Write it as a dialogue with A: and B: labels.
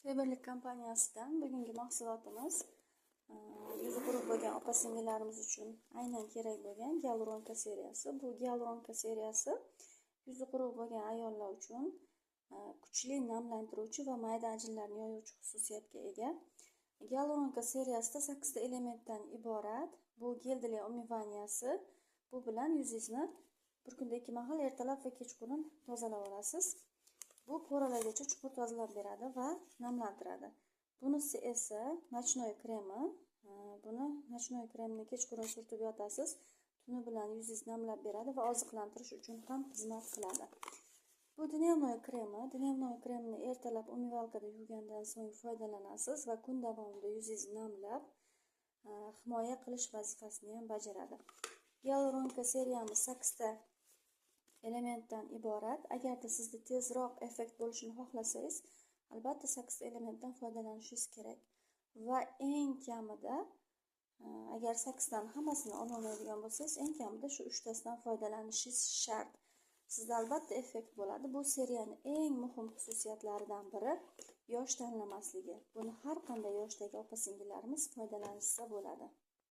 A: Faberlic kompaniyasidan bugungi mahsulotimiz yuzi quruq bo'lgan opa singillarimiz uchun aynan kerak bo'lgan gialuronka seriyasi. Bu gialuronka seriyasi yuzi quruq bo'lgan ayollar uchun kuchli namlantiruvchi va mayda ajinlarni yoyuvchi xususiyatga ega. Gialuronka seriyasida 8 ta elementdan iborat. Bu гель для умывания si. Bu bilan yuzingizni bir kunda 2 mahal, ertalab va kechqurun tozalab olasiz. Bu пора largacha chuqur tozalab beradi va namlantiradi. Bunisi esa ночной kremi. Buni, ночной kremni kechqurun surtib yotasiz. Tuni bilan yuzingizni namlab beradi va oziqlantirish uchun ham xizmat qiladi. Bu дневной kremi. Дневной kremni ertalab умывалка da yuvgandan so'ng foydalanasiz va kun davomida yuzingizni namlab, himoya qilish vazifasini ham bajaradi. Gialuronka seriyamiz 8 ta elementdan iborat. Agarda sizda tezroq effekt bo'lishini xohlasangiz, albatta 8 ta elementdan foydalanishingiz kerak. Va eng kamida, agar 8 tani hammasini ololmaydigan bo'lsangiz, eng kamida shu 3 tasidan foydalanishingiz shart. Sizda albatta effekt bo'ladi. Bu seriyani eng muhim xususiyatlaridan biri yosh tanlamasligi. Buni har qanday yoshdagi opa singillarimiz foydalanishsa bo'ladi.